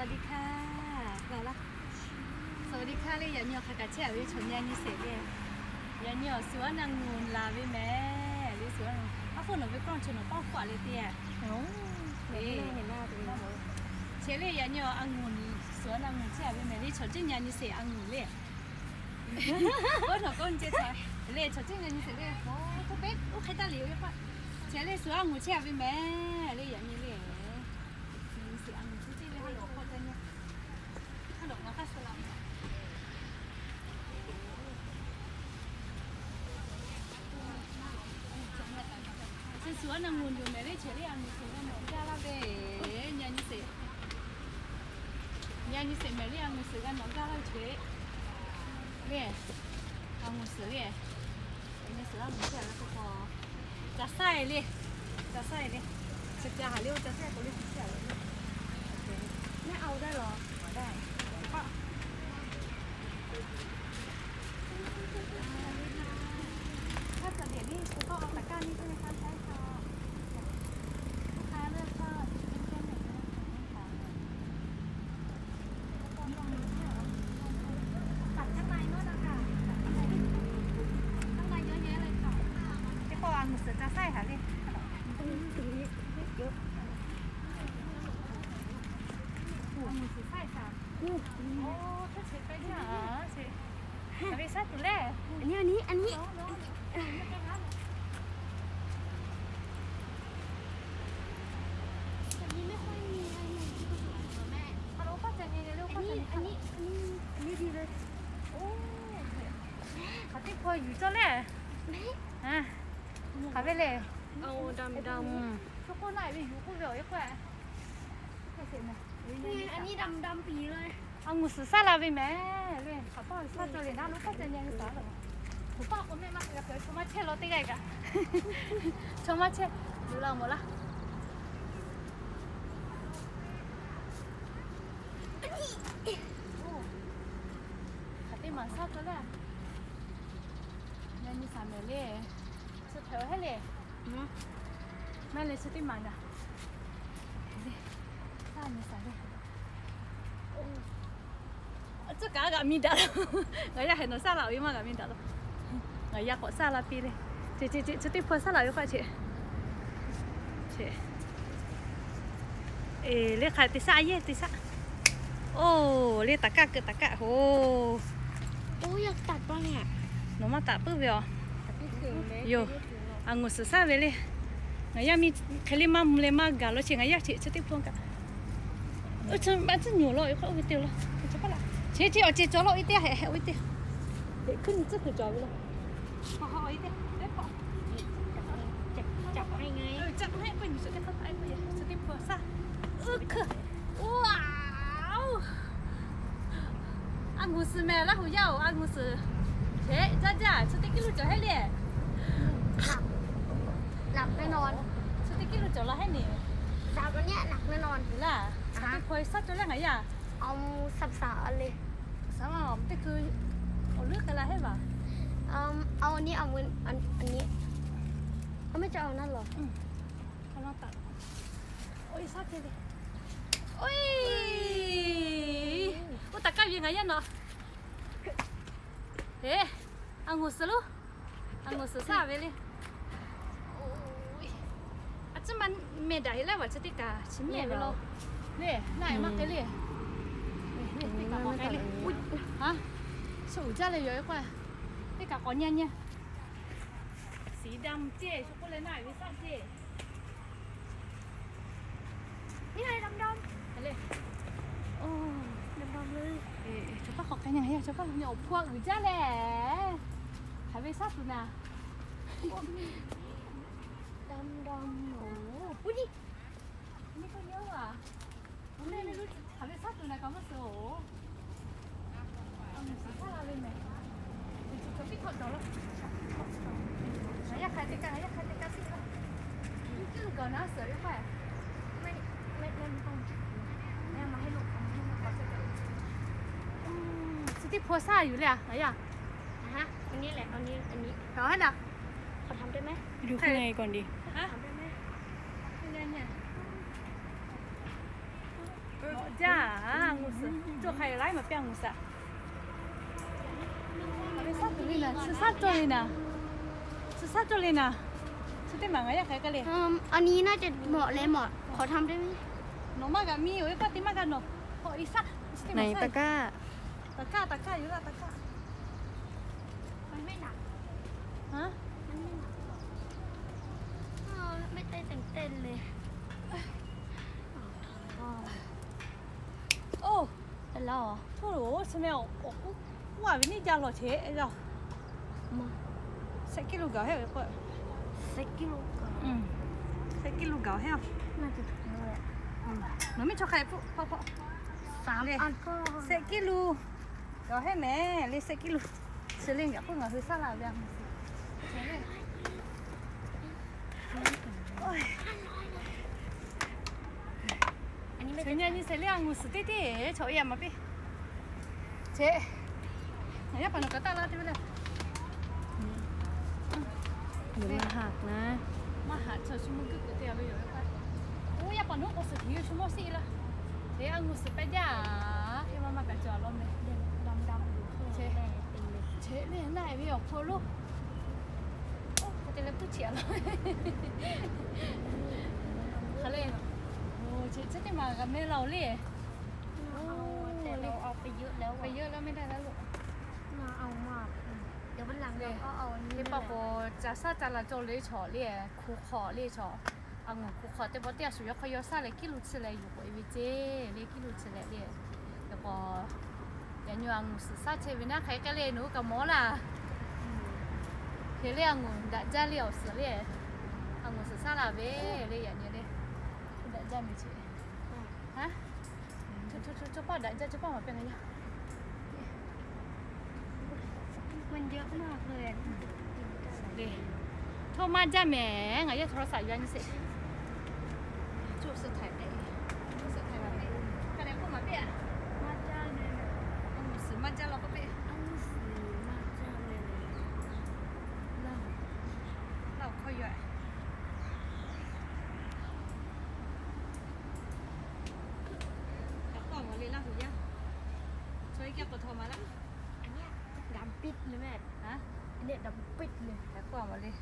สวัสดีค่ะ สวัสดีค่ะ le. Yaꞈ nyi awˬ hk'aˬ kaꞈ chehˇ a ve chaw nyi a nyi sheˍ le. Yaꞈ nyi awˬ suhˍ a naˆ ngeuˍ laˬ ve mehˍ le. Suhˍ a naˆ ngeuˍ a hpfuhˇ nawˬ ve kawˇ chi nawˬ pawˇ hkawˇ a le te. Chi le yaꞈ nyi awˬ a ngeuˍ suhˍ a naˆ ngeuˍ chehˇ a ve mehˍ le. Chaw teˇ nyi a nyi sheˍ a ngeuˍ le. Oˇ nawˬ kawˇ nyi ceh htaꞈ le chaw teˇ nyi a nyi sheˍ le. Oˇ hk'e taˇ le yoˬ ve pa. Chi le suhˍ a ngeuˍ chehˇ a ve mehˍ le. Yaꞈ nyi le. Nyi sheˍ a ngeuˍ teˇ le ha lo k'awꞈ te nyi. Ha lo ngaˬ hk'aˇ suh la. Chi suhˍ a naˆ ngeuˍ yoˬ mehˍ le. Chi le a ngeuˍ suhˍ g'a nawˬ gaˇ laˇ ve. Nyi a nyi sheˍ. Nyi a nyi sheˍ mehˍ le. A ngeuˍ suhˍ g'a nawˬ gaˇ laˇ ve chi le. A ngeuˍ suhˍ le. Nyi suhˍ a ngeuˍ suhˍ g'a k'o k'o. Ca saˇ e le. Ca saˇ e le. Chi ca haˍ le oˇ ca saˇ e k'o le chi a le. Neˇ a oˇ daˇ lawˬ. Daˇ. ถ้าเกิดเดี๋ยวนี้คุณก็เอาตะกร้านี้ใช่ไหมคะ ใช่ค่ะ ลูกค้าเลือกก็เลือกได้เลยนะคะ ตัดข้างในโน่นนะคะ ข้างในเยอะแยะเลยค่ะ Cái k'o a ngeuˍ suhˍ ca saˇ e haˍ le. Tui tui eo. A ngeuˍ suhˍ saˇ e haˍ. Oˇ, hk'e che k'ai jaˇ. Ve saˉ tuˬ le. Anˇ nyi, anˇ nyi, anˇ nyi. อันนี้ไม่ค่อยมีอะไรเลยที่ผสมกับแม่ อันนี้ อันนี้ อันนี้ อันนี้ดีเลย โอ้ hk'aˬ teˇ hpaw yuˬ cawˇ le. Hk'aˬ ve le. Ao dam dam. Chocolate ve yuˬ k'oˆ ve awˬ e k'o. อันนี้ดำดำปี๋เลย A ngeuˍ suhˍ saˇ la ve mehˍ le. Hk'aˬ paˆ saˇ cawˇ le naˉ lo paˆ ca nyi a nyi saˍ lo. Hk'aˬ paˆ k'o mehˆ maˇ hk'e g'a pehꞈ chaw maˇ chehˇ law teˇ g'aˇ kaꞈ. Chaw maˇ chehˇ. Yuˬ la mawˬ laˇ. Hk'aˬ teˇ maˬ saˇ cawˇ le. Nyi a nyi saˍ mehˍ le. Chi hpehꞈ heˆ le. Maˇ le chi teˇ maˬ gaˬ. Saˇ nyi saˍ le. Tcuhˉ kaꞈ g'aꞈ mi daꞈ la. Ngaˬ yaˇ hehꞈ nawˬ saˇ la ve maˇ g'aꞈ mi daꞈ la. Ngaˬ yaˇ k'awꞈ saˇ la piˇ le. Chi chi chi chi teˇ hpaw saˇ la ve k'o chi. Chi. Eˬ, le hk'aˬ teˇ saˆ yehˇ teˇ saˆ. Oˇ, le taˍ kaˆ keu taˍ kaˆ hoˬ. Oˇ, yaˇ taˍ paˇ le. Nawˬ maˇ taˍ puiˉ ve aˬ. Yoˬ. A ngeuˍ suhˍ saˇ ve le. Ngaˬ yaˇ miˇ hk'e le maˇ mvuh leh maˇ gaˬ lo chi ngaˬ yaˇ chi chi teˇ hpaw kaꞈ. Chi maˇ tcuhˉ nyi law ve k'o oˇ ve te law. Chi chi awˬ ceuˬ cawˬ law ve teˇ hehꞈ hehꞈ ve teˇ. Hehꞈ hkuiˉ nyi tcuhˉ kuiˬ cawˬ ve law. Caꞈ hk'e k'o nyi chi teˇ hpaw saˇ. Uˉ hkuiˇ. A ngeuˍ suhˍ mehˍ Laˇ huˍ yaˇ oˬ, a ngeuˍ suhˍ. Hehꞈ jaˇ jaˇ, chi teˇ kiˉ lo cawˬ heˆ le. Chi teˇ kiˉ lo cawˬ la heˆ ne. Laˇ, chi teˇ hpaw saˇ cawˇ le ngaˬ yaˇ. Saˍ laꞈ teˇ hkui awˬ leuˉ k'ai la heˆ vaˬ. Awˬ ni awˬ mui, a ni, a mehˇ ca awˬ na lawˬ. Oˇ, oˇ taˍ kaˇ ve ngaˬ yaˇ nawˬ. Eˬ, a ngeuˍ suhˍ lo, a ngeuˍ suhˍ saˇ ve le. A tcuhˉ ma meh daꞈ heˆ leh vaˬ chi teˇ kaꞈ chi mehˍ ve law. Le, naˆ e maˇ k'ai le. Teˇ kaꞈ k'awꞈ k'ai le. Suh uiˍ jaˇ leh yoˬ e k'o. Teˇ kaꞈ k'awꞈ nyi nyi. Siˍ daꞈ mvuhˇ ceˇ, shu k'oˆ leh naˆ e ve saˆ ceˇ. Chaw paˇ k'awꞈ k'ai nyi, chaw paˇ nyi awˬ hpu a uiˍ jaˇ leh. Hk'aˬ ve saˉ tuˬ naˍ. Dam dam oˬ. Nyi k'o nyi a. Hk'aˬ ve saˉ tuˬ naˍ kaꞈ maˇ suhˍ oˬ. Saˉ la ve mehˍ. Ngaˬ yaˇ hk'aˬ teˇ kaˇ, ngaˬ yaˇ hk'aˬ teˇ kaˇ piˇ laˇ. Nyi cuˇ gawˬ naˉ suhˍ ve k'oˆ. Chi teˇ hpaw saˇ yuˬ le a ngaˬ yaˇ. Awˬ heˉ naˍ. Yuˬ hk'e k'awꞈ nyi. Jaˇ, a nguˬ suhˍ cawˬ hk'a laiˉ maˬ piˇ a nguˬ suhˍ. Suh saˉ cawˬ le naˍ, suh saˉ cawˬ le naˍ, suh saˉ cawˬ le naˍ, suh teˇ maˬ ngaˬ yaˇ hk'aˬ hk'e le. Nawˬ maˇ g'a miˇ-oˬ, k'oˆ teˇ maˇ g'a nawˬ. Taˍ kaˇ, taˍ kaˇ yoˬ laˇ, taˍ kaˇ. โอ้ แล้วเหรอ โธ่ ใช่ไหม ออก ออก กว่าวินิจจาหล่อเชะ เจ้า มา เซกิลูกาให้ เออ เซกิลูกา อืม เซกิลูกาให้ น่าจะถูกแล้วแหละ อืม หนูไม่ชอบใครพูด เพราะ เพราะ สาม เลย อันก็ เซกิลูกาให้แม่ เลย เซกิลู เซเลง อย่าเพิ่ง อ่ะ คือซาลาเวียง โอ๊ย อันนี้ไม่ เช เน นี่ เช เรียก งู สุด เต้ เต้ เฉาะ เอี่ยม มา ปี้ เช ไหน ย่า ปะ หนู กระต่าย ลาด ที่ ไม่ ได้ เดี๋ยวมันหักนะ มา หัก เฉาะ ชั่วโมง กึ๊ก กึ๊ก เตียว เลย อยู่ แล้ว ก็ โอ้ย ย่า ปะ หนู โก สุด หิว ชั่วโมง สี่ ละ เช เอา งู สุด ไป ย่า ที่ มัน มา แบบ จอด รถ เมล์ เช เต็มเลย เช เนี่ย หน้า ไอ้ ไม่ ออก โพ ลูก โอ้ จะ เล็บ ตู้ เฉียด แล้ว เขา เลย โอ้ เช เช ที่ มา กับ แม่ เรา เลย เอา แต่เราเอาไปเยอะแล้วอะ ไปเยอะแล้ว ไม่ได้แล้ว ลูก มาเอามา เดี๋ยววันหลังเราก็เอาอันนี้ ที่ ป้า โก จะ ซ่า จะ ละ โจ เลย เฉาะ เลย คูคอ เลย เฉาะ အငူၢ် ခူၣ်ခီႇ တဲ ပေႃး တႄႉ သူ ယွၤ ခီ ယွၤ သႃႉ လႄႈ ကံႉလူႇ သိလႄႈ ယူႇ ၵေႃႈ အီႈ ဝိတ်ႉ ၸေး လႄႈ ကံႉလူႇ သိလႄႈ လႄႈ ယဝ်ႉ ပေႃး ယၢင်ႇ ယွၤ အငူၢ် သိုဝ်ႇ သႃႉ သဵင်ႈ ဝိၼ်ႇ ၼႃႇ ၶႂ်ႈ ၵႃႈလႄႈ ၼူ ၵႃႈမေႃ လႃႇ ၶႂ်ႈ လႄႈ အငူၢ် ဒၣ်ၸႃႉ လႄႈ ဢဝ် သိုဝ်ႇ လႄႈ အငူၢ် သိုဝ်ႇ သႃႉ လႃႇ ဝေႇ လႄႈ ယၢင်ႇ ယၢင်ႇ လႄႈ ဒၣ်ၸႃႉ မီး ၸေး ႁႃႉ ထူ ထူ ထူ ထူ ပေႃး ဒၣ်ၸႃႉ ထူ ပေႃး မႃး ပဵၼ် ၼႃႇ ယဝ်ႉ มันเยอะมากเลย လႄႈ ထူဝ်း မႃး ၸႃႉ မႄႈ ငါ ယွၤ ထူဝ်းရသၣ် ယွၤ နံႈ သဵတ်ႈ ၸူဝ်ႈ သိုဝ်ႇ ထၢႆႇ ပႅတ်ႈ ၸူဝ်ႈ သိုဝ်ႇ ထၢႆႇ ပႅတ်ႈ ၵႃႈလႄႈ ၵေႃႈ မႃး ပႅတ်ႈ မႃး ၸႃႉ မႄႈ ဢငူၢ် သိုဝ်ႇ မႃး ၸႃႉ လႄႈ ၵေႃႈ ပႅတ်ႈ အငူၢ် သိုဝ်ႇ မႃး ၸႃႉ မႄႈ လႄႈ လႄႈ ၶေႃႈယွႆႈ ၵႂႃႇ မႃး လႄႈ လႃႈ ႁူ ယႃႈ ၸွႆႈ ၵႄႈ ၵေႃႈ ထေႃႇ မႃး လႃႈ อันเนี้ย ดำปิดเลยแม่ ฮะ อันเนี้ย ดำปิดเลย แผลกว้างหมดเลย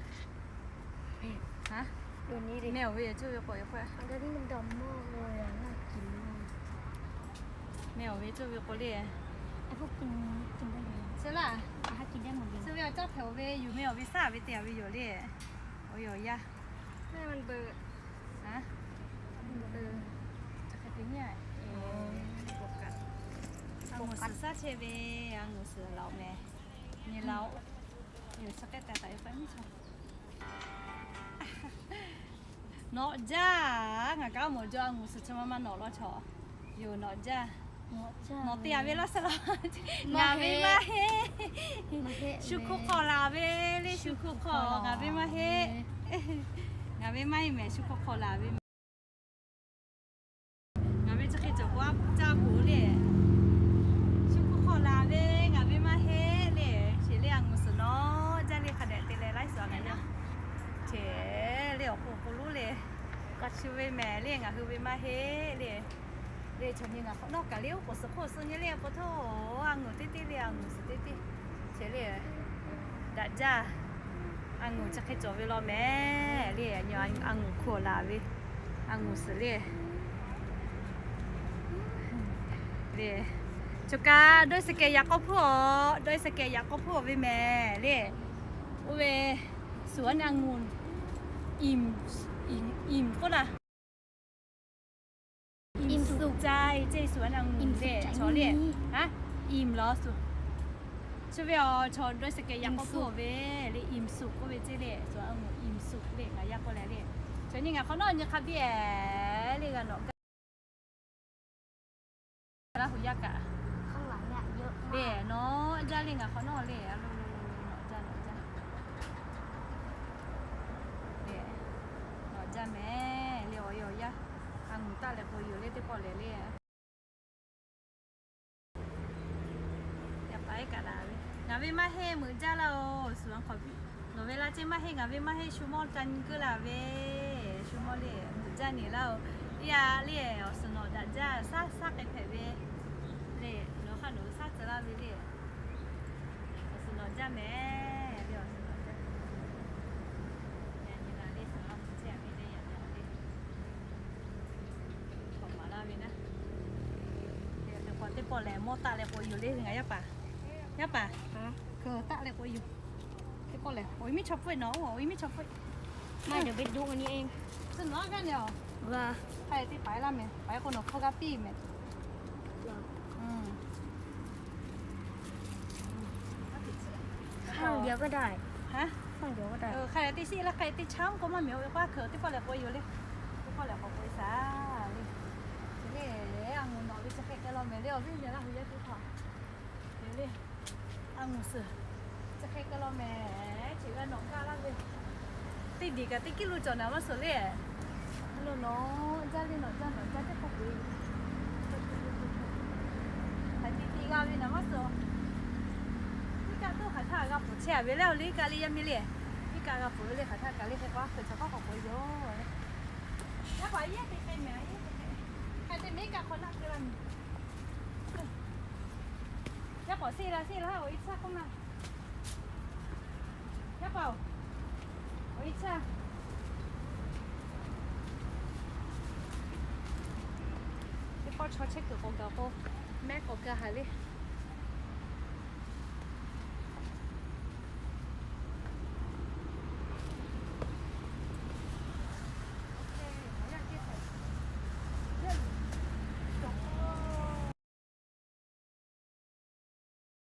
ฮะ ดูนี้ดิ แมวเว้ย เจ้าเว้ย ปล่อย ปล่อย อันนี้มันดำมากเลยอ่ะ น่ากินมาก แมวเว้ย เจ้าเว้ย ปล่อยเลย ไอ้พวกกิน กินได้ไหม ใช่ล่ะ ให้กินได้หมดเลย เจ้าเว้ย เจ้าแผลเว้ย อยู่ แมวเว้ย ซ่าเว้ย เตี่ยเว้ย อยู่เลย โอ้ย อย่า ให้มันเบลอ ฮะ เออ จะใครเป็นเนี่ย เออ โฟกัส အငူၢ် သိုဝ်ႇ သႃႉ သဵင်ႈ ဝေႇ အငူၢ် သိုဝ်ႇ လဝ်ႈ မႄႈ မႄႈ လဝ်ႈ ယူႇ သၵ်ႉတႅတ်ႉ တႃႇ တႃႇ ယႃႇ ပႆႇ မီး သွင် ၼေႃႈ ၸႃႉ ငါ ၵဝ် မေႃ ၸေႃႈ အငူၢ် သိုဝ်ႇ သႃႉ မႃး မႃး ၼေႃႈ လေႃး သေႃး ယူႇ ၼေႃႈ ၸႃႉ ၼေႃႈ တေႇယႃႇ ဝေႇ လႃႉ သလႃႉ ငႃႇ ဝေႇ မႃး ႁေး သုၶူၶေႃႇ လႃႇ ဝေႇ လႄႈ သုၶူၶေႃႇ ငႃႇ ဝေႇ မႃး ႁေး ငႃႇ ဝေႇ မႃး ႁေး မႄႈ သုၶူၶေႃႇ လႃႇ ဝေႇ မႄႈ ငႃႇ ဝေႇ ၸၢၵ်ႈၶႄႇ ၸွႆႈ ၵႂၢမ်း ၸႃႉ ၵူဝ် လႄႈ သုၶူၶေႃႇ လႃႇ ဝေႇ ငႃႇ ဝေႇ မႃး ႁေး လႄႈ သေ လႄႈ ဢငူၢ် သိုဝ်ႇ ၼေႃႈ ၸႃႉ လႄႈ ၶႃႈ တႄႉ တေလႆႈ လၢႆး သွၼ် ၼႃႇ ယဝ်ႉ သေ လႄႈ ဢေႃႈ ၵူဝ် ၵူဝ် လူး လႄႈ ၵႃႈ သု ဝေႇ မႄႈ လႄႈ ငႃႇ ႁိုဝ် ဝေႇ မႃး ႁေး လႄႈ လႄႈ ၸၢၼ်ႇ ယိင်း ၼႃႇ ၶဝ် ၼေႃႈ ၵႃႈလဵဝ် ၵူဝ် သိုဝ်ႇ ၶူဝ်ႇ သိုဝ်ႇ ၼႆႉ လႄႈ ပေႃး ထူဝ်း ဢငူၢ် တႄႉတႄႉ လႄႈ ဢငူၢ် သိုဝ်ႇ တႄႉတႄႉ သေ လႄႈ တႃႇၸႃႉ ဢငူၢ် ၸၢၵ်ႈၶႄႇ ၸွႆႈ ဝေႇ လေႃး မႄႈ လႄႈ ဢၼ် ဢငူၢ် ၶူဝ်ႇ လႃႇ ဝေႇ ဢငူၢ် သိုဝ်ႇ လႄႈ လႄႈ ၸူဝ်ႈၵႃႈ တူၺ်းသကဲး ယႃႇၵေႃႈ ၽူႈ ဢေႃႈ တူၺ်းသကဲး ယႃႇၵေႃႈ ၽူႈ ဢေႃႈ ဝေႇ မႄႈ လႄႈ ဢူဝ်ႈ ဝေႇ သူၼ် ဢငူၢ် ဢိမ်ႇ ဢိမ်ႇ ဢိမ်ႇ ၵေႃႈ လႃႇ อิ่มสุขใจ เจ้าสวนองุ่น อิ่มสุขใจ เล่ เฉาะ เล่ ไม่มี ฮะ อิ่มเหรอ สุ ชื่อ เวียด อ๋อ เฉาะ ด้วยสะเก็ด อยาก ก็ อิ่มสุข พูด เว้ย เล่ อิ่มสุข ก็ เว้ย เจ้า เล่ สวนองุ่น อิ่มสุข เล่ งา ยาก ก็ แล เล่ เฉาะ นี่ งา ข้างนอก เนี่ย ครับ พี่ แอ๋ เล่ กัน เนาะ แล้ว หู ยาก อะ ข้างหลัง เนี่ย เยอะมาก เล่ เนาะ จ้า เล่ งา ข้างนอก เล่ อะ โล โล โล โล เนาะ จ้า เนาะ จ้า เล่ เนาะ จ้า แม่ เล่ อ๋อ ยอ ยา ทาง หมู ต้า แหละ โพ อยู่ เล่ เต้ ปอ แหละ เล่ อะ ယႃႇပႆၵႃႈလႃႈဝေႇ ငႃႇဝေႇမႃးႁႄႉ မိူဝ်ႇၸႃႉလႃႈဢေႃႈ သူၼ်ၶေႃႇၽီႇ ၼေႃႇဝေႇလႃႈ ၸဵမ်မႃးႁႄႉ ငႃႇဝေႇမႃးႁႄႉ သူမွတ်ႉၸၼ်ၵိူဝ်းလႃႈဝေႇ သူမွတ်ႉလႄႈ မိူဝ်ႇၸႃႉၼႆႉလႃႈဢေႃႈ ယႃႇလႄႈဢေႃႈ သူၼေႃႇ Daꞈ jaˇ, saˉ saˉ k'ai hpehꞈ ve le. Nawˬ hk'aˇ nawˬ hui saˉ tcuh laˇ ve le. Awˬ suhˍ nawˬ jaˇ mehˍ le, awˬ suhˍ nawˬ jaˇ. Yaꞈ nyi le, suhˍ laˇ hpu chehˇ ve le, yaꞈ nyi le. K'awꞈ maˍ laˇ ve naˉ. Teˇ pawˆ lehˬ mawˇ taˆ leh k'o yoˬ le, ngaˬ yaˇ paˍ. Yaˇ paˍ, hk'e taˆ leh k'o yoˬ. Teˇ pawˆ lehˬ, awˬ e miˉ chaw pfuhˆ nawˬ, awˬ e miˉ chaw pfuhˆ. Maˇ heˆ, dawˬ ve doˆ nyi e. Suhˍ nawˬ g'a nyi a. Hk'aˇ te paiˍ laˇ mehˍ, paiˍ k'o nawˬ hpfuhˇ g'a piˇ mehˍ. Hk'aˇ yawˇ g'a daꞈ. Hk'aˇ yawˇ g'a daꞈ. Hk'aˇ teˇ shiˆ laˇ, hk'aˇ teˇ chaˉ k'o maˇ mehˍ, oˇ ve k'o a hk'e teˇ pawˆ lehˬ k'o yoˬ le. Teˇ pawˆ lehˬ k'awꞈ k'oꞈ e shaˍ le. Chi le, a nguˬ nawˬ ve chi hk'e k'ai law mehˍ le, awˬ viˉ meh Laˇ huˍ yaˇ teˇ hpaˍ. Yoˬ le. A nguˬ suhˍ chi hk'e k'ai law mehˍ, chi g'a nawˬ kaˇ laˇ ve. Teˇ diˬ kaꞈ teˇ kiˇ lo cawˬ naˍ maˇ suhˍ le. Lo nawˬ jaˇ le, nawˬ jaˇ, nawˬ jaˇ teˇ hk'aˇ k'oꞈ e. Hk'aˬ ti ti g'a ve naˍ maˇ suhˍ. Iˉ kaˆ tuˉ hk'aˬ htaˇ g'a pfuhˍ chehˇ a ve le, awˬ le iˉ kaˆ le yaˇ miˇ le. Iˉ kaˆ g'a pfuhˍ ve le, hk'aˬ htaˇ kaꞈ le hk'e k'o a hk'e chaw hk'aˇ k'awꞈ k'oꞈ e yoˬ. Yaˇ paˍ yehˇ te k'ai mehˍ, yehˇ te k'ai. Hk'aˬ te mehˍ iˉ kaˆ hk'aw naˆ k'ai laˇ mehˍ. Yaˇ paˍ seˆ la seˆ la, awˬ e chaˇ k'oˆ ma. Yaˇ paˍ-oˬ, awˬ e chaˇ. Teˇ pawˆ chaw chehˇ kuiˬ k'awꞈ gaˬ k'o, mehˆ k'awꞈ gaˬ haˍ le.